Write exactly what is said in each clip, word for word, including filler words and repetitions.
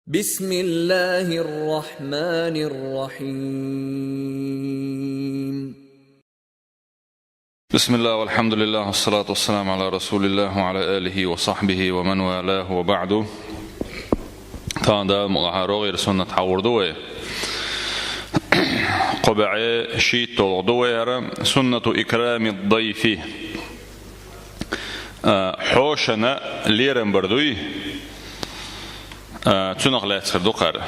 بسم الله الرحمن الرحيم. بسم الله والحمد لله والصلاة والسلام على رسول الله وعلى آله وصحبه ومن والاه وبعد. Тахана Дала мукъ лахьа рогӀера суннат хьахьор ду вай. Кхо бӀе шийтталгӀа ду вай хӀара, سنة إكرام الضيف. А, хьошана лерам бар дуй, а, цунах лаьцхьар ду кхара.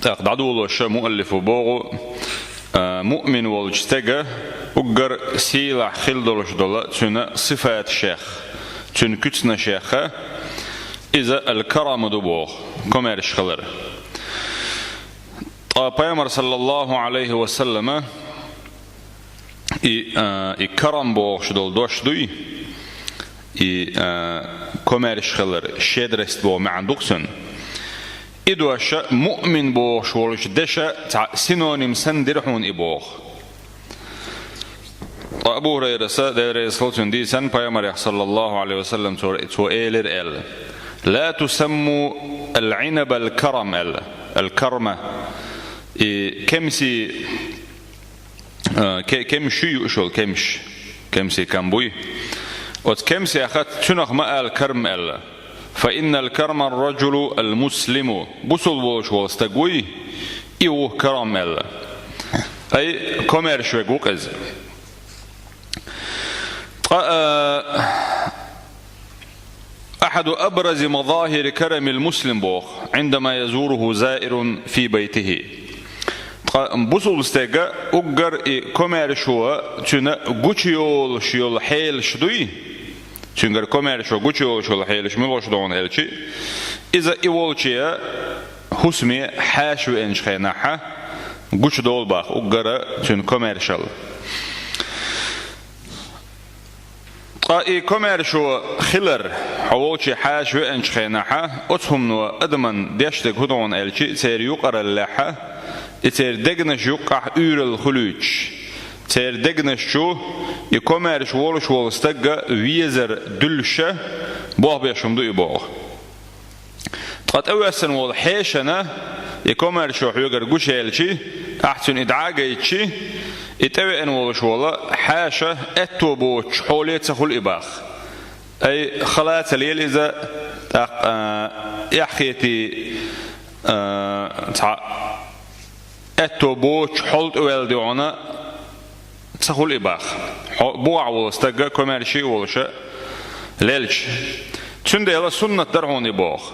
ТӀаккха дӀадолалуш муаллифо боху, а, муъмин волчу стеган уггар сийлахь хила долуш долу цуьнан сифаташех, цуьнан куьцнашех, иза аль-карам ду боху, комаьрша хилар. Ткъа Пайхамар, саллаллаху Ӏалайхи ва саллама, и, а, и карам бохуш долу дош дуй, и, а, комаьрша хилар, щедрость боху маьӀна ду-кх цуьнан. И дош муъмин бохуш волчу дешан цхьа синоним санна дира хьуна и боху. Ткъа Абу ХӀурайрас, Дела реза хуьлда цунна, дийцина Пайхамарех, саллаллаху Ӏалайхи ва саллам, цо, цо элира аьлла: «لا تسموا العنب الكرم», аьлла, аль-карма. И кемси, а, ке-, кемаш ю, юуш йолу кемаш. Кемси кам буй. Оцу кемсех цуьнах ма ала карма аьлла. «فإن الكرم الرجل المسلم», бусулба волуш волу стаг вуй, и ву карам аьлла. Ай, комаьрша верг ву-кх иза. Ткъа, а, «أحد أبرز مظاهر كرم المسلم», боху, «عندما يزوره زائر في بيته». Ткъа бусулба стеган уггар и комаьршо цуьнан гучуйолуш йолу хьелаш дуй, цуьнгара комаьршо гучуйолуш йолу хьелаш муьлш ду хьуна аьлча, иза и волче хӀусаме хьаша веанчу хенахь гучудолу боху уггара цуьнан комаьршалла. Ткъа и комаьршо хилар, хьо волче хьаша веанчу хенахь, оцу хӀумано адамна деш дерг хӀун ду хьуна аьлча, церан юкъараллехь, и церан дегнаш юккъехь уьйралла хуьлуьйтуш, церан дегнаш чу и комаьрша волуш волу стаг везар дуьллуш, болх беш хӀума ду и боху. Ткъа тӀевоьссина волу хьешана и комаьршо хьоьгара гучуяьлча, ахь цуьнан и дӀа а гайтча, и тӀевеана волуш волу хьаша аьтто боцучу хьоле ца хуьлу и боху. Ай, хала ца лела иза, тӀаккха, а, эхь хетий, а, цхьа аьтто боцучу хьол тӀе ваьлла дуьхьал ца хуьлу и боху. Хьо-, бухахь волу стаг комаьрша а волуш лелча. Цундела суннат дара хьуна и боху.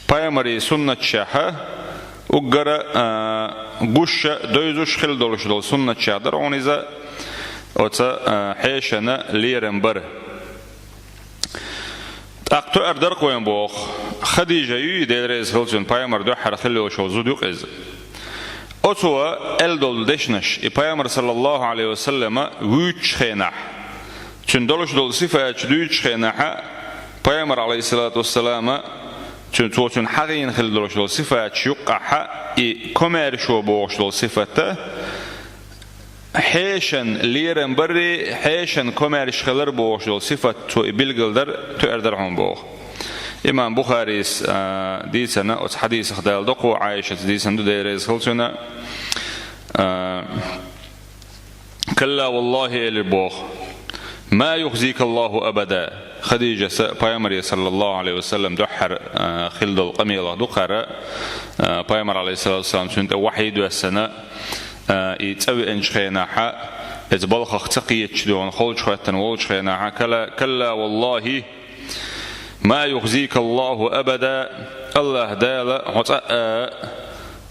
Пайхамаран суннаташехь уггара, а, гуш а, девзаш а хила долуш долу суннаташех дара хьуна иза, оцу, а, хьешана лерам бар. ТӀаккха тоьар дара-кх вайна боху, Хадижа юй, Дела реза хуьлда цунна, Пайхамарна дуьххьара хилла йолуш йолу зуда ю-кх иза. Оцо аьлла долу дешнаш, и Пайхамар, саллаллаху Ӏалайхи ва саллама, вуьйцучу хенахь, цуьнан долуш долу сифаташ дуьйцучу хенахь, Пайхамар, Ӏалайхиссалату вассалама, цуьнан, цо цуьнан хьахийна хилла долуш долу сифаташ юккъехь, и комаьршо бохуш долу сифат а, хьешан лерам барри, хьешан комаьрша хилар бохуш долу сифат цо и билгалдар, тоьар дара хьуна боху. Имам Бухарис, а, дийцина оцу хьадисах далла доккхо, Ӏайшас дийцина ду, Дела реза хуьлда цунна, а, «كلا والله», элира боху, «ما يخزيك الله أبدا». Хадижас Пайхамаре, саллаллаху Ӏалайхи ва саллам, дуьххьара, а, хилла долу къамелах ду-кх хӀара, а, Пайхамар, Ӏалайхиссалату вассалам, цунна тӀе вахьий доьссина, а, и цӀа веанчу хенахь, иза балхах ца кхеташ дуьхьал холчу хӀоьттина волчу хенахь, «كلا، كلا والله ما يخزيك الله أبدا», АллахӀ Дала хьо цкъа а,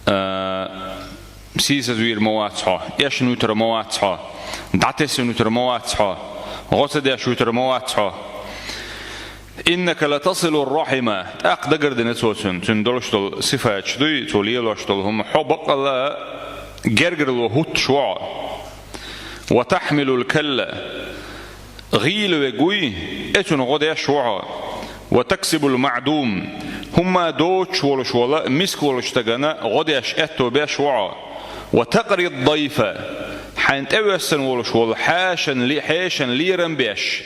а, сийсазвийр ма вац хьо, эшна вуьтур ма вац хьо, дӀатесна вуьтур ма вац хьо, гӀо ца деш вуьтур ма вац хьо. «إنك لتصل الرحم», тӀаккха дагардина цо цуьнан, цуьнан долуш долу сифаташ дуй, цо лелош долу хӀума, хьо баккъалла гергарло хӀуттуш ву хьо. «وتحمل الكل», гӀийла верг вуй, эцунна гӀо деш ву хьо. «وتكسب المعدوم», хӀумма доцуш волуш волу, миска волчу стагана гӀо деш, аьтто беш ву хьо. «وتقري الضيف», хьайна тӀевоьссина волуш волу хьешан ле-, хьешан лерам беш,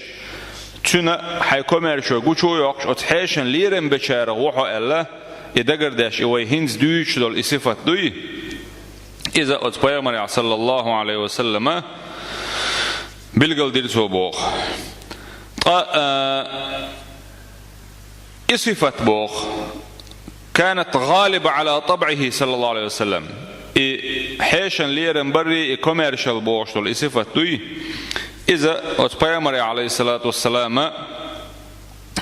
Цуьнан хьайн комаьршо гучу а йоккхуш, оцу хьешана лерам бечарах ву хьо аьлла, и дагардеш, и вай хӀинца дуьйцуш долу и сифат дуй, иза оцу пайхамарехь, саллаллаху Ӏалайхи ва саллама, билгалдира цо боху. Ткъа, а, и сифат боху, كانت غالبة على طبعه صلى الله عليه وسلم. И хьешан лерам барри, и комаьршал бохуш долу и сифат дуй, иза оцу пайхамаре, Ӏалайхиссалату вассалама,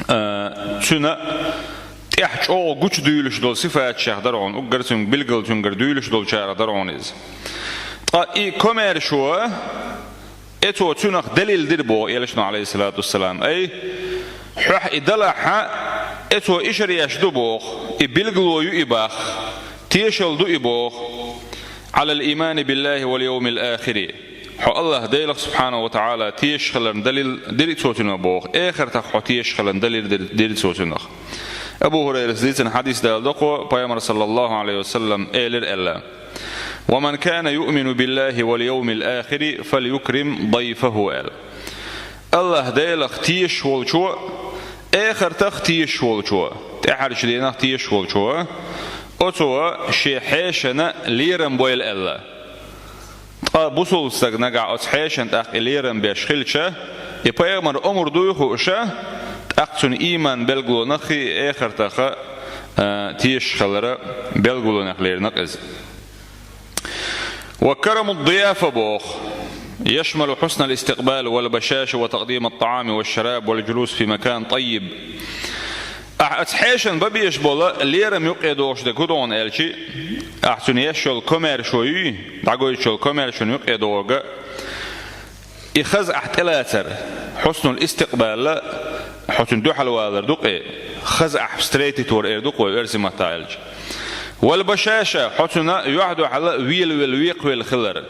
а, цуьнан тӀехь чӀогӀа гучудуьйлуш долу сифаташех дара хьуна, уггар цуьнга билггал цуьнгара дуьйлуш долчарах дара хьуна иза. Ткъа и комаьршо, э, цо цуьнах далил дира боху элчано, Ӏалайхиссалату вассалам. Ай, хьоьх и далахьа, э, цо ишар еш ду боху, и билгало ю и бах, тешал ду и боху. على الإيمان بالله واليوم الآخر. Хьо АллахӀ Делах, субхьанаху ва таӀала, тешаш хиларна далил дира цо цуьнах боху. Эхартах хьо тешаш хиларна далил дир-, дира цо цуьнах. Абу ХӀурайрас дийцина хьадис дала докхо, пайхамар, саллаллаху Ӏалайхи ва саллам, элира аьлла: ومن كان يؤمن بالله واليوم الآخر فليكرم ضيفه, аьлла. АллахӀ Делах тешаш волчо, эхартах тешаш волчо, тӀаьхьарчу дийнах тешаш волчо, оцо шен хьешана лерам бойла аьлла. Ткъа бусулба стаг нагахь оцу хьешана тӀаккха и лерам беш хилча, и пайхамар омра дуй хууша, тӀаккха цуьнан ийман билгалонах и эхартаха, а, тешаш хилара билгалонех лерина иза. وكرم الضيافة боху, يشمل حسن الاستقبال والبشاشة وتقديم الطعام والشراب والجلوس في مكان طيب. Ахь оцу хьешана бан безаш болу лерам юккъе догӀуш дерг хӀун ду хьуна аьлча, ахь цуьнан еш йолу комаьршо юй, дӀагойтуш йолу комаьршонна юккъе догӀург, и хаза ахь тӀелацар, хьуснул истикъбал, хьо цуьнан дуьхьал валар ду-кх, хаза ахь встретить вар эр ду-кх вай оьрсийн маттахь аьлча. Вал башаша, хьо цуьнан юьхь-дуьхьал велавелла, векхавелла хилар.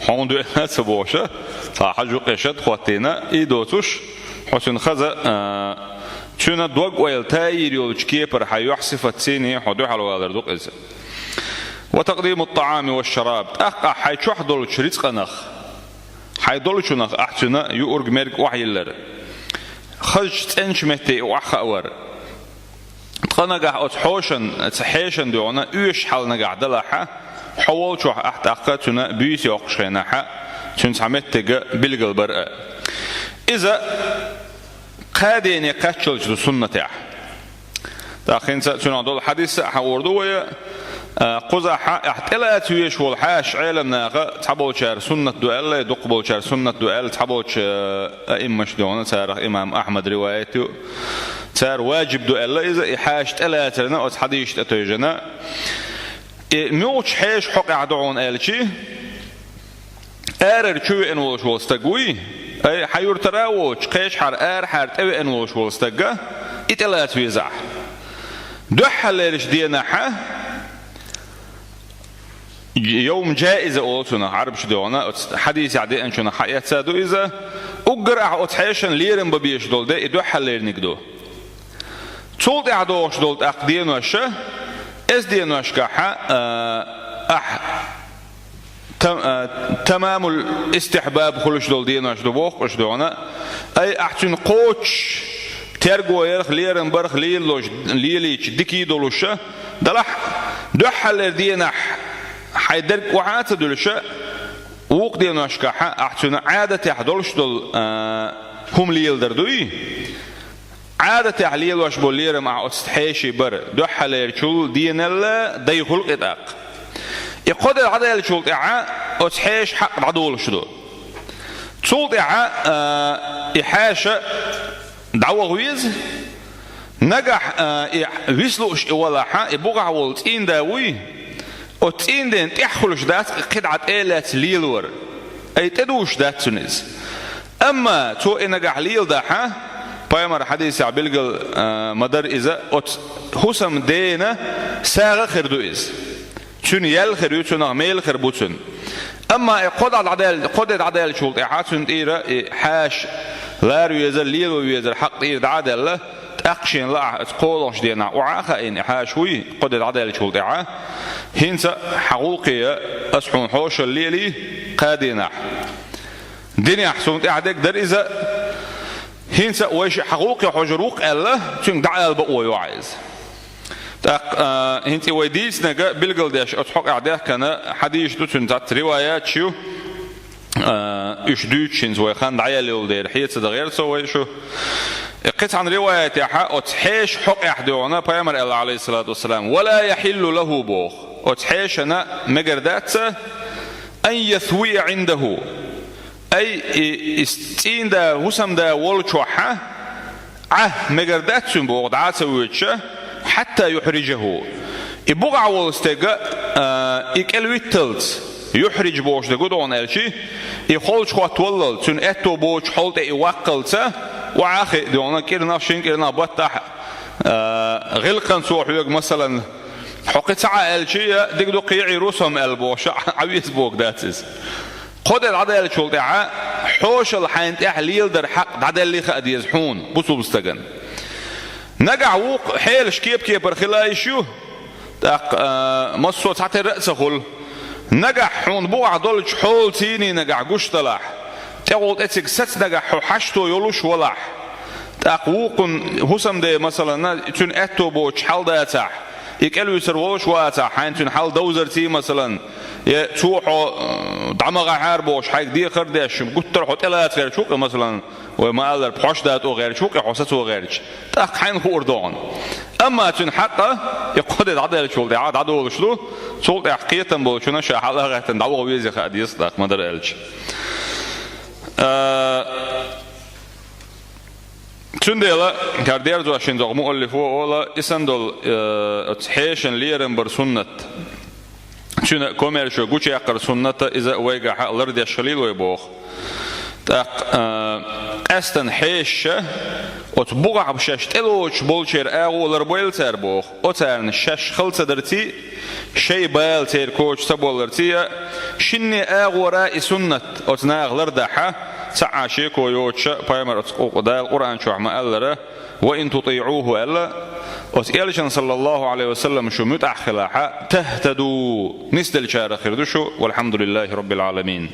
Хьуна дуьхьал а ца бохуша, цхьа хьажа юккъе шад хӀоттийна, и доцуш, хьо цуьнан хаза, а, цуьнан дог-ойла тайийр йолчу кепара хьайн юьхь-сифат цийний хьо дуьхьал валар ду-кх иза. Ва такъдимут-таӀами ва шараб, тӀаккха хьайн чохь долчу рицкъанах, хьайн долчунах ахь цуьнан юург-мерг охьайиллар. Хазачу цӀеначу метте и охьахаавар. Ткъа нагахь оцу хьошан, цу хьешан дуьхьана оьшуш хьал нагахь далахьа, хьо волчохь ахь тӀаккха цуьнан буьйса йоккхуш хенахьа, цуьнан цхьа меттига билгал бар а. Иза кхаа дене кхаччалчу ду суннатехь. ТӀаккха хӀинца цуьнах долу хьадис а хьахор ду вай, а, кхузахьа ахь тӀелаца везаш волу хьаша Ӏеламнаха цхьаболчара суннат ду аьлла, дукхахболчара суннат ду аьлла, цхьаболчу, а, аиммаш дуьхьана, царах имам Ахьмад риваят ю. Цара ваджиб ду аьлла иза, и хьаша тӀелацарна оцу хьадисаш тӀе тевжина. И муьлхачу хьеша хьокъехь ду хьуна аьлчи, арара чу веана волуш волу стаг вуй, ай, хьан юртара а воцуш, кхечахьара арахьара тӀе веана волуш волу стагга, и тӀелаца везахь. Дуьххьарлерачу денахьа, йовм джаиза олу цунах Ӏарбаша дуьхьана, оцу хьадисехь деанчунах хьаэцна ду иза, уггар ахь оцу хьешан лерам бан безаш долу де и дуьххьарлерниг ду. Цул тӀаьхьа догӀуш долу тӀаккха деноша, эс деношкахьа, а, ахь там-, а, тамамул истихьбаб хуьлуш долу денош ду боху уьш дуьхьана, ай, ахь цуьнан кхочуш, терго ярх, лерам барх лелош, лелийча дикий долуша, далахь, дуьххьарлера денахь хьайн дерг охьа а ца дуьлуша, вукху деношкахьа ахь цуьнан Ӏадатехь долуш долу, а, хӀума леладар дуй? Ӏадатехь лелош болу лерам ахь оцу хьеший бара, дуьххьарлерачул денал а дайхула кхин тӀаккха. И кхо де дӀадаьллачул тӀаьхьа оцу хьеша хьакъ дӀадолуш ду. Цул тӀаьхьа, а, и хьаша дӀаваха веза, нагахь, а, и вислууш и валахьа, и бухахь волу цӀийнда вуй, оцу цӀийнден тӀехь хуьлуш дац кхидӀа тӀе а лаьцна лелавар, ай, тӀедужуш дац цуьнан иза. Амма цо и нагахь леладахьа, пайхамар хьадисехь билгал, а, ма-дарра иза, оцу хӀусамдена сагӀа а хир ду иза. Цуьнан ял хир ю, цунах мел хир бу цуьнан. Амма и кхо дӀа дӀадаьлла-, кхо де дӀадаьллачул тӀаьхьа цуьнан тӀера и хьаша лара везар, лело везар хьакъ тӀера дӀа а даьлла, тӀаккха шена лаахь оцу кхоалгӀачу денахь охьа а хаийна и хьаша вуй, кхо де дӀадаьллачул тӀаьхьа, хӀинца хьан гӀуллакхе ас хьуна хьошалла лелий кхаа денахь. Динехь суна тӀаьхьа дерг дара иза, ХӀинца а вай шиъ хьагӀуллакхе хьожур ву-кх аьлла, цуьнга дӀаала бакъо йоагӀа иза. ТӀаккха, а, хӀинца и вай дийцинарг билгалдеш оцу хьокъехь даьхкина хьадисаш ду цуьнан цхьацца риваяташ ю, а, уьш дуьйцуш хӀинца вай хан дӀаяьлла йолу дера хьеца дан гӀерта со вай шу. Кхин цхьана риваятехь оцу хьешан хьокъехь дуьйна пайхамара аьлла, Ӏалайхиссалату вассалам: «Ва ла яхьиллу лаху», – боху. Оцу хьешана мегар дац, «ан ясвия Ӏиндаху». Ай, и, и цӀийнда, хӀусамда волчохь, Ӏа, мегар дац цуьнан боху, дӀа а ца воьдуш, «хьатта юхьрижаху». И букъахь волу стеган, а, и кӀелвитталц, юхьриж бохуш дерг гу догӀна аьлчи, и холчу хӀоттаваллал, цуьнан аьтто боцучу хьол тӀе и ваккхалца, охьа а хиъ догӀна, кӀирнах, шина кӀирнах баттахь, а, гӀиллакхан цо хьоьга, масалан, хьо кхин ца Ӏа аьлчи, я дика ду, кхин Ӏийр ву со-м аьлла бохуш, Ӏа веза бохург дац иза. Кхо де дӀадаьллачул тӀаьхьа, хьошалла хьайна тӀехь леладар хьакъ дӀадаьллий хаа деза хьуна, бусулба стагана. Нагахь вукху хьелаш кеп-кепара хила йиш ю, тӀаккха, а, массо а цхьатерра а ца хуьлу. Нагахь хьуна букъахь долчу хьолан цӀийнан нагахь гуш далахь, тӀехула тӀе цига саца нагахь хьо хьашто йолуш валахь, тӀаккха вукхун хӀусамде, масалан, цуьнан аьтто боцуш хьал дацахь, и кӀелвисар волуш вацахь, хьайна цуьнан хьал довзарций, масалан, я цо хьо, э, дӀа ма гӀахьара бохуш, хьайга дехар а деш, гуттар а хьо тӀелаца гӀерташ ву-кх, масалан, вай ма-аллара, пхьош датӀо гӀерташ ву-кх хьо сацо гӀерташ, тӀаккха хьайна хуур догӀна. Амма цуьнан хьакъ, и кхо де дӀадаьллачул тӀаьхьа дӀадолуш ду, цул тӀаьхьа кхетам болчунна ша хьала а гӀаьттина дӀаваха везий хаа деза, тӀаккха ма-дарра аьлча. А, Цундела, хӀара дерзош хӀинца оха муаллифо олу, и санна долу, э, оцу хьешан лерам бар суннат. Цуьнан комаьршо гучуяккхар суннат а, иза вайгахь а лардеш хилийла вай боху. ТӀаккха, э, къаьстина хьешаша, оцу бухахь шаьш тӀелоцуш болчеран агӀо ларбойла цара боху. Оцарна шаьш хала ца дарций, шайн бала церан коча ца болларций, шинне агӀора и суннат оцу наха лардахь, цхьа а шеко йоцуша, пайхамар оцу къу-, Дала Къуръан чохь ма-аллара, «ва ин тутиӀуху», аьлла, оцу элчан, саллаллаху Ӏалайхи ва саллам, шу муьтӀахь хилахь, «тахтаду», нисделлачарах хир ду шу, валхьамдулиллахи раббил Ӏаламин.